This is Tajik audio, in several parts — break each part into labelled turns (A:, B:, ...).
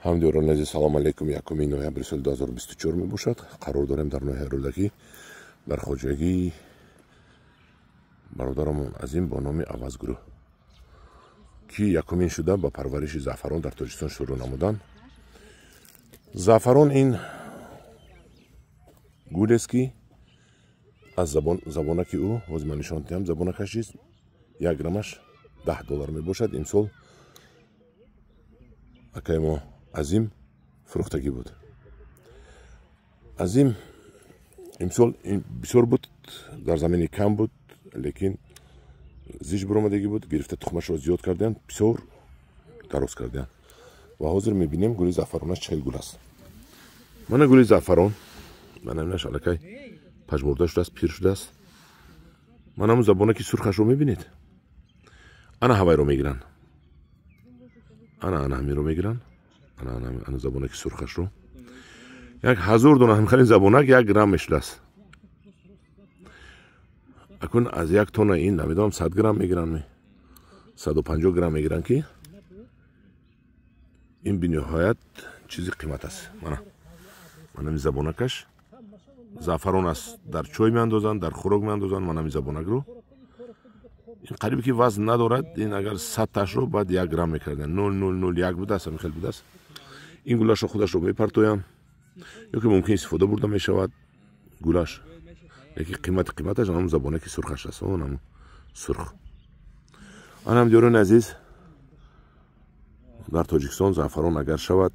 A: Ҳамдиёрони азиз, салом алейкум. 1 ноябри соли 2024 мебошад. Қарор дорем дар ноҳияи Рӯдакӣ, дар хоҷагии бародарамон Азим бо номи Авазгурӯҳ, ки якумин шуда ба парвариши заъфарон дар Тоҷикистон шурӯъ намуданд. Заъфарон ин гулест, ки аз забонаки ӯ, ҳозир ман нишон диҳам, забонакаш чист, 1 граммаш 10 доллар мебошад. Имсол акаи мо Азим фурӯхтагӣ буд. Азим имсол бисёр буд, дар замини кам буд, лекин зич буромадагӣ буд. Гирифта, тухмашро зиёд кардем, бисёр дароз кардем ва ҳозир мебинем, гули заъфаронаш чӣ хел гул аст. Мана гули заъфарон, мана инаш аллакай пажмурда шудааст, пир шудааст. Мана ҳамун забонаки сурхашро мебинед, ана ҳавайро мегиранд, ана ана ҳаминро мегиранд, ана ана забонаки сурхашро. 1000 дона ҳамхелин забонак 1 грамм мешудааст. Акун аз 1 тонна ин, намедонам, 100 грамм мегиранд, 150 грамм мегиранд, ки ин бениҳоят чизи қимат аст. Мана, мана ҳамин забонакаш заъфарон аст. Дар чой меандозанд, дар хӯрок меандозанд. Мана ҳамин забонакро, ин қарибе ки вазн надорад. Ин агар 100 ташро баъд 1 грамм мекарданд, 0,001 будааст, ҳамин хел будааст. Ин гулашро худашро мепартоянд ё ки мумкин истифода бурда мешавад гулаш, лекин қиматаш ҳамон забонаки сурхаш аст, он сурх. Анам, диёрони азиз, дар Тоҷикистон заъфарон агар шавад,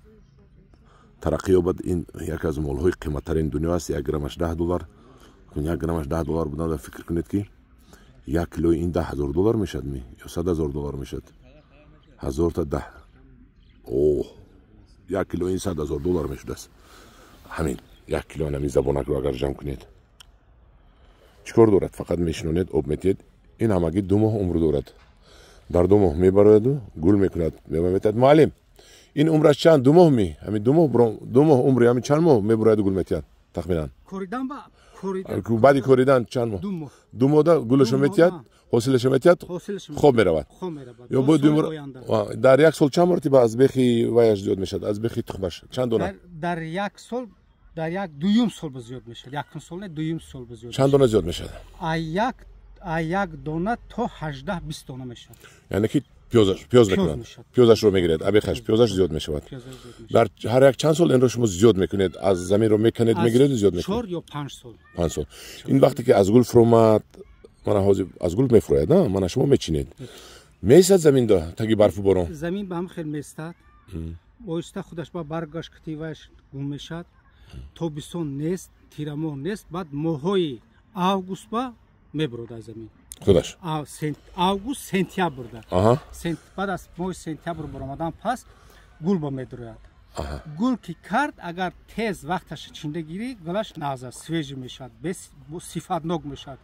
A: тараққӣ ёбад, ин яке аз молҳои қиматтарини дунё аст. 1 граммаш 10 доллар. 1 граммаш 10 доллар будан, фикр кунед, ки 1 килои ин 10 000 доллар мешавад ми ё 100 000 доллар мешавад? Ҳазорта даҳ, оҳ, 1 кило ин 100 000 доллар мешудааст. Ҳамин 1 кило ҳамин забонакро агар ҷамъ кунед, чӣ кор дорад? Фақат мешинонед, об метиҳед. Ин ҳамагӣ 2 моҳ умр дорад. Дар 2 моҳ мебарояду гул мекунад, мева метиҳад. Муаллим, ин умраш чанд, 2 моҳ ми? Ҳамин 2 моҳ, 2 моҳ умри ҳамин чанд моҳ мебарояду гул метиҳад тахминан? Баъди коридан чанд моҳ? 2 моҳда гулашо метиҳад, ҳосилашо метиҳад, хоб меравад. Ё дар як сол чанд маротиба аз бехи ваяш зиёд мешавад, аз бехи тухмаш чанд дона?
B: Дар як сол, дар як дуюм сол ба зиёд мешавад. Якум сол не, дуюм сол ба зиёд.
A: Чанд дона зиёд мешавад?
B: А як дона то 18-20 дона мешавад.
A: Яъне ки пёз мекунад, пёзашро мегиред, абехаш пёзаш зиёд мешавад. Дар ҳар як чанд сол инро шумо зиёд мекунед, аз заминро меканед, мегиреду зиёд мекунед?
B: 4 ё 5 сол.
A: 5 сол. Ин вақте ки аз гул фуромад, мана ҳозир аз гул мефурояд, на, мана шумо мечинед, меистад замин таги барфу борон?
B: Замин ба ҳам хел меистад, оҳиста худаш ба баргаш китиваш гум мешавад. Тобистон нест, тирамоҳ нест, баъд моҳҳои август ба мебурод аз замин.
A: Худаш?
B: Август, сентябрда. Баъд аз моҳи сентябр баромадан пас гул ба медурояд. Гул ки кард, агар тез вақташа чинда гирӣ, гулаш нағз аст, свежий мешавад, сифатнок мешавад.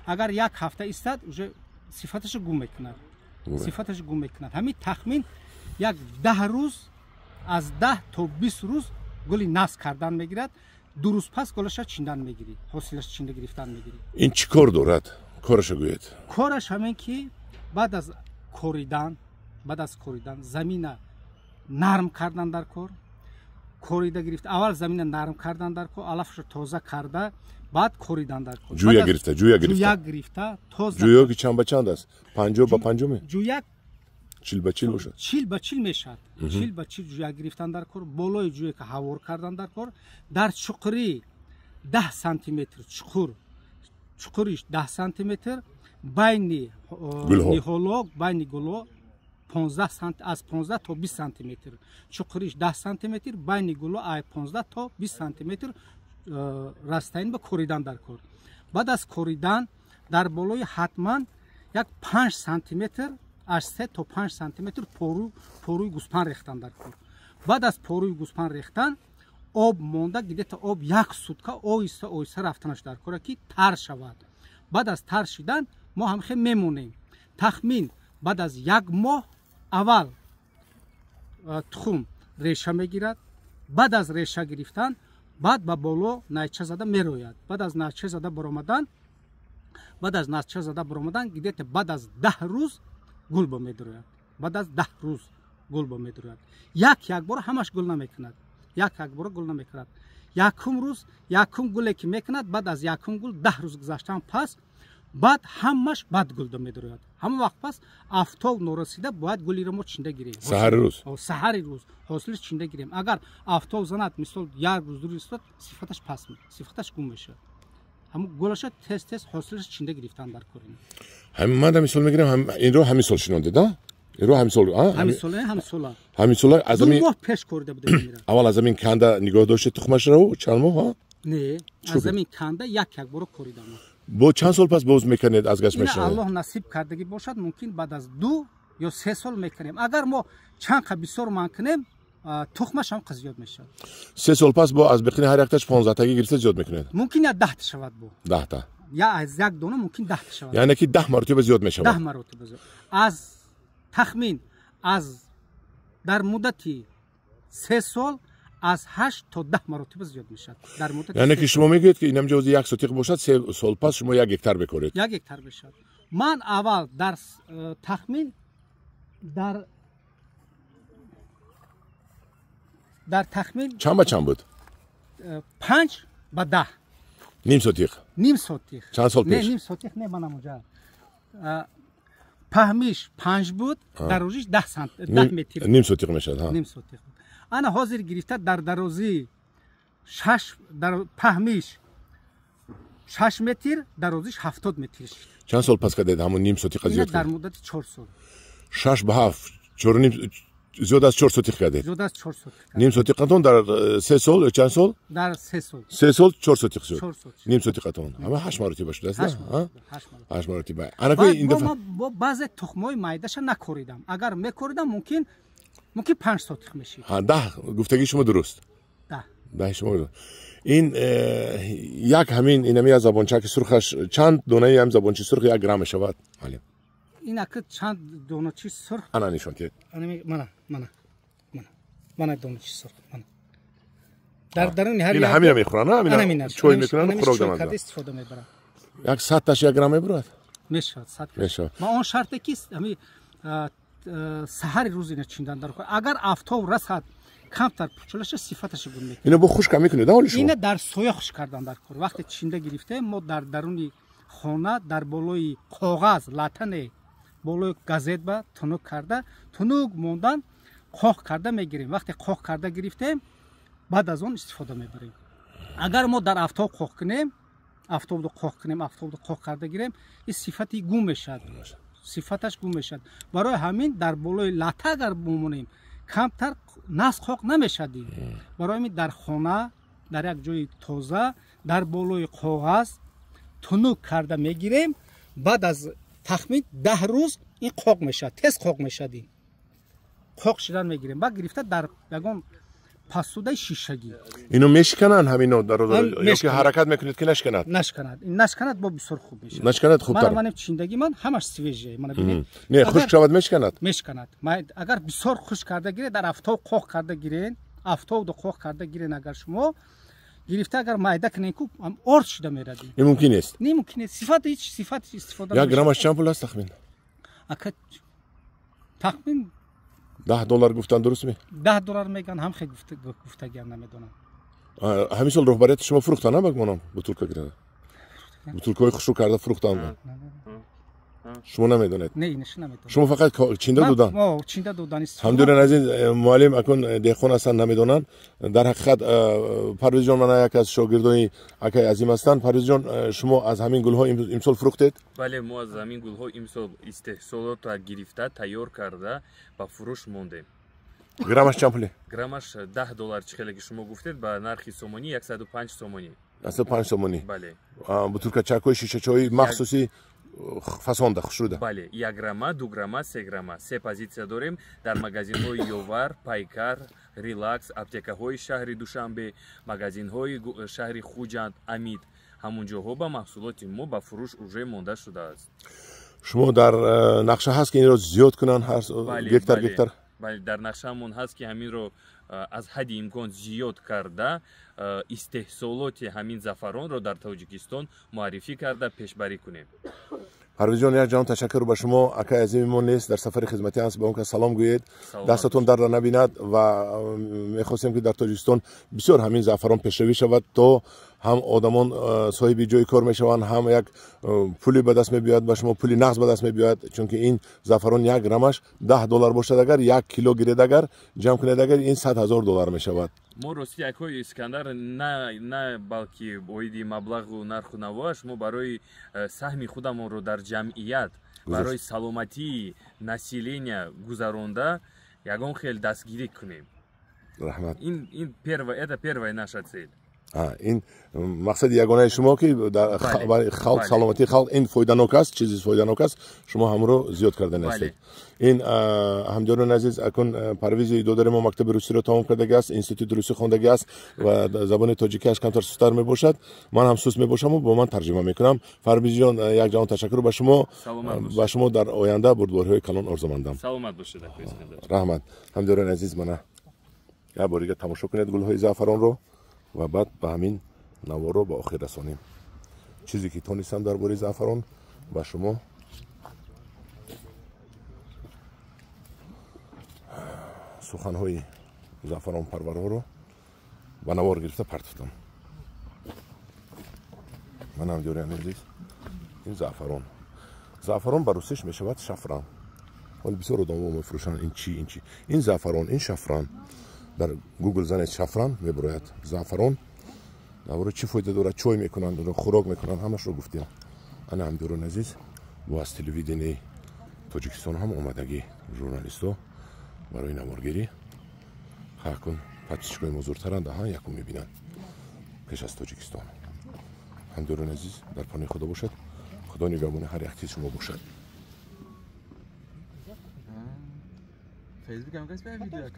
B: Агар як ҳафта истад, уже сифаташа гум мекунад, сифаташа гум мекунад. Ҳамин тахмин як 10 рӯз, аз 10 то 20 рӯз гули нағз кардан мегирад. 2 рӯз пас гулаша чиндан мегирӣ, ҳосилаш чинда гирифтан мегирӣ.
A: Ин чӣ кор дорад? Кораша гӯед.
B: Кораш ҳамин ки баъд аз коридан замина нарм кардан дар кор. Корида гирифта, аввал замина нарм кардан дар кор, алафашро тоза карда, баъд коридан дар кор.
A: Ҷӯя гирифта, ҷӯя гирифта.
B: Ҷӯя гирифта, тоза.
A: Ҷӯё ки чанд ба чанд аст? 50 ба 50 ме?
B: Ҷӯяк.
A: 40 ба 40 бошад?
B: 40 ба 40 мешавад. 40 ба 40 ҷӯя гирифтан дар кор, болои ҷӯяка ҳавор кардан дар кор, дар чуқурӣ 10 сантиметр чуқур, чуқуриш 10 сантиметр, байни ниҳоло, байни гуло аз 15 то 20 сантиметр, чуқуриш 10 сантиметр, байни гуло ай 15 то 20 сантиметр растанӣ ба коридан дар кор. Баъд аз коридан дар болои ҳатман як 5 сантиметр, аз 3 то 5 сантиметр порӯи гӯспанд рехтан дар кор. Баъд аз порӯи гӯспанд рехтан об монда, где-то об як сутка оҳиста оҳиста рафтанаш дар кора, ки тар шавад. Баъд аз тар шидан мо ҳамхел мемонем. Тахмин баъд аз як моҳ аввал тухм реша мегирад. Баъд аз реша гирифтан баъд ба боло найча зада мерояд. Баъд аз найча зада баромадан, где-то баъд аз 10 рӯз гул ба медарояд. Баъд аз 10 рӯз. гул бо медурад. Як як бор ҳамаш гул намекунад, як як бор гул намекунад. Якум рӯз якум гуле ки мекунад, баъд аз якум гул 10 рӯз гузаштан пас баъд ҳамаш баъд гул медурад. Ҳамон вақт пас афтоб норасида бояд гулиро мо чинда гирем.
A: Саҳари рӯз,
B: саҳари рӯз ҳосилаш чинда гирем. Агар афтоб занад, мисол як рӯз, ду рӯз истод, сифаташ пас, сифаташ гум мешавад. Ҳамон гулаша тез тез ҳосилаш чинда гирифтан дар кор.
A: Ҳамин ман мисол мегирам, инро ҳамин сол шинондед, а? Инро ҳамин сол, а?
B: Ҳамин сол, ҳамин сол.
A: Ҳамин сол аз
B: ҳамин моҳ пеш корида будем.
A: Аввал аз замин канда нигоҳ доштед тухмашро чанд моҳ, ҳа?
B: Не, аз замин канда як як бора коридам.
A: Бо чанд сол пас боз мекунед аз гашт мешавад?
B: Аллоҳ насиб кардагӣ бошад, мумкин баъд аз 2 ё 3 сол мекунем. Агар мо чанд қа бисёр ман кунем, тухмаш ҳам зиёд мешавад.
A: 3 сол пас бо аз биқини ҳар якташ 15 таги гирифта зиёд мекунед?
B: Мумкин я 10 та шавад бо.
A: 10 та.
B: Я аз як дона мумкин 10 та шавад.
A: Яъне ки 10 маротиба зиёд мешавад.
B: 10 маротиба зиёд. Аз тахмин аз дар муддати 3 сол аз 8 то 10 маротиба зиёд мешавад. Дар муддати
A: яъне ки шумо мегӯед ки инам ҷози 1 сотиқ бошад, 3 сол пас шумо 1 гектар бекоред.
B: 1 гектар мешавад. Ман аввал дар тахмин дар тахмин
A: чанд ба чанд буд?
B: 5 ба 10.
A: Ним сотиқ.
B: Ним сотиқ.
A: Чанд сол пеш?
B: Не, ним сотиқ не, манам уҷа. Паҳмиш 5 буд, дарозиш 10 сант, 10 метр.
A: Ним сотиқ мешавад, ҳа.
B: Ним сотиқ. Ана ҳозир гирифта дар дарозӣ 6, дар паҳмиш 6 метр, дарозиш 70 метр шуд.
A: Чанд сол пас кардед ҳамон ним сотиқа зиёд?
B: Дар муддати 4 сол.
A: 6 ба 7, 4.5, зиёд аз 4 сотиқ кардед.
B: Зиёд аз 4 сотиқ.
A: Ним сотиқатон дар 3 сол ё чанд сол?
B: Дар 3 сол.
A: 3 сол 4 сотиқ шуд.
B: 4 сотиқ.
A: Ним сотиқатон. Ҳама 8 маротиба шудааст, на? 8 маротиба. Ана
B: ки ин дафъа бо баъзе тухмҳои майдаша накоридам. Агар мекоридам, мумкин 5 сотиқ мешид.
A: Ҳа, 10 гуфтагии шумо дуруст.
B: 10.
A: 10 шумо. Ин як ҳамин инами аз забончаки сурхаш чанд донаи ҳам забончи сурх 1 грамм мешавад? Муаллим.
B: Ин аки чанд доначи сурх?
A: Ана нишон диҳед.
B: Мана, мана, мана. Мана доначи сурх, мана. Дар даруни ҳар
A: ин ҳамина мехӯранд, ҳамина чой мекунанд, хӯрок
B: даманд. Истифода мебаранд.
A: Як 100 таш 1 грамм мебурад?
B: Мешавад, 100.
A: Мешавад.
B: Ма он шарте ки ҳами саҳари рӯз ина чиндан дар кор. Агар афтоб расад, камтар пучулаша сифаташ гум мекунад.
A: Ино бо хушк мекунед, ҳоли шумо?
B: Ина дар соя хушк кардан дар кор. Вақте чинда гирифтем, мо дар даруни хона дар болои коғаз, латане болои газет ба тунук карда, тунук мондан қоқ карда мегирем. Вақте қоқ карда гирифтем, баъд аз он истифода мебарем. Агар мо дар афтоб қоқ кунем, афтобро қоқ кунем, афтобро қоқ карда гирем, ин сифати гум мешавад. Сифаташ гум мешавад. Барои ҳамин дар болои лата агар бимонем, камтар нас қоқ намешавад. Барои ҳамин дар хона, дар як ҷои тоза, дар болои коғаз тунук карда мегирем. Баъд аз тахмин 10 рӯз ин қоқ мешавад, тез қоқ мешавад. Ин қоқ шудан мегирем. Баъд гирифта дар ягон пасудаи шишагӣ.
A: Ино мешикананд ҳамино дар ё ки ҳаракат мекунед ки нашканад?
B: Нашканад. Ин нашканад бо бисёр хуб мешавад.
A: Нашканад хубтар.
B: Ман чиндагӣ ман ҳамаш свежий. Мана бинед.
A: Не, хушк шавад мешканад.
B: Мешканад. Агар бисёр хушк карда гиред, дар афтоб қоқ карда гиред, афтобро қоқ карда гиред, агар шумо гирифта агар майда кунед, ку орд шуда мерад.
A: Ин мумкин нест.
B: Не мумкин нест. Сифат ҳеч сифат истифода.
A: Як граммаш чанд пул аст тахмин?
B: Ака тахмин
A: 10 доллар гуфтан дуруст ми?
B: 10 доллар меган, ҳам хел гуфтагиам намедонам.
A: Ҳамин сол роҳбарияти шумо фурӯхтан, на багмонам бутулка гирифта. Бутулкаҳои хушрӯ карда фурӯхтан. Шумо намедонед?
B: Не, инаша намедонам.
A: Шумо фақат чинда додан?
B: Мо чинда додан истифода.
A: Ҳамдуран азиз муаллим акун деҳқон ҳастанд, намедонанд. Дар ҳақиқат Парвизҷон мана як аз шогирдони акай азим ҳастанд. Парвизҷон, шумо аз ҳамин гулҳо имсол фурӯхтед?
C: Бале, мо аз ҳамин гулҳо имсол истеҳсолотро гирифта, тайёр карда ба фурӯш мондем.
A: Граммаш чанд пуле?
C: Граммаш 10 доллар, чӣ хеле ки шумо гуфтед, ба нархи сомонӣ 105 сомонӣ.
A: 105 сомонӣ?
C: Бале.
A: Бутулкачакҳои шишачои махсуси фасонда, хушрӯда.
C: Бале, 1 грамма, 2 грамма, 3 грамма. Се позитсия дорем дар магазинҳои Ёвар, Пайкар, Релакс, аптекаҳои шаҳри Душанбе, магазинҳои шаҳри Хуҷанд, Амид. Ҳамон ҷоҳо ба маҳсулоти мо ба фурӯш уже монда шудааст.
A: Шумо дар нақша ҳаст ки инро зиёд кунанд ҳар гектар гектар?
C: Бале, дар нақшаамон ҳаст ки ҳаминро аз ҳадди имкон зиёд карда, истеҳсолоти ҳамин зафаронро дар Тоҷикистон муаррифӣ карда пешбарӣ кунем.
A: Парвизҷон, як ҷаҳон ташаккур ба шумо. Акаи азими мо нест, дар сафари хизматӣ аст, ба он кас салом гӯед, дастатон дарда набинад. Ва мехостем, ки дар Тоҷикистон бисёр ҳамин заъфарон пешравӣ шавад, то ҳам одамон соҳиби ҷои кор мешаванд, ҳам як пули ба даст мебиёяд, ба шумо пули нағз ба даст мебиёяд, чунки ин заъфарон як граммаш 10 доллар бошад, агар як кило гиред, агар ҷамъ кунед, агар ин 100 000 доллар мешавад.
C: Мо рости, акои Искандар, на балки оиди маблағу нарху навоаш, мо барои саҳми худамонро дар ҷамъият, барои саломатии населения гузаронда ягон хел дастгирӣ кунем.
A: Раҳмат.
C: Ин это первая наша цель.
A: Ин мақсади ягонаи шумо, ки халқ, саломатии халқ, ин фоиданок аст, чизи фоиданок аст, шумо ҳамро зиёд кардан ҳастед. Ин, ҳамдиёрони азиз, акун Парвизи додари мо мактаби русиро тамом кардаги аст, институти русӣ хондаги аст ва забони тоҷикиаш камтар сустар мебошад. Ман ҳам суст мебошаму бо ман тарҷима мекунам. Парвизҷон, як ҷаҳон ташаккур ба шумо. Ба шумо дар оянда бурдбориҳои калон орзумандам.
C: Саломат бошед.
A: Раҳмат. Ҳамдиёрони азиз, мана як бор дига тамошо кунед гулҳои заъфаронро ва баъд ба ҳамин наворро ба охир расонем. Чизе ки тонистам дар бораи заъфарон ба шумо суханҳои заъфаронпарварҳоро ба навор гирифта партофтам. Манам, диёри азиз, ин заъфарон. Заъфарон ба русиш мешавад шафран. Ҳоли бисёр одамо мефурӯшанд, ин чӣ, ин чӣ? Ин заъфарон, ин шафран. Дар Гугл занед шафран, мебурояд. Заъфарон дар бораи чӣ фоида дорад, чой мекунанд, хӯрок мекунанд, ҳамашро гуфтем. Ана, ҳамдиёрони азиз, бо аз телевиденияи Тоҷикистон ҳам омадагӣ журналистҳо барои наворгирӣ. Ҳакун подписчик ои мо зуртаранд, аҳа, якум мебинанд пеш аз Тоҷикистон. Ҳамдиёрони азиз, дар паноҳи Худо бошад. Худо нигаҳбони ҳар як чиз шумо бошад.
D: Фейсбук ҳам кас видео.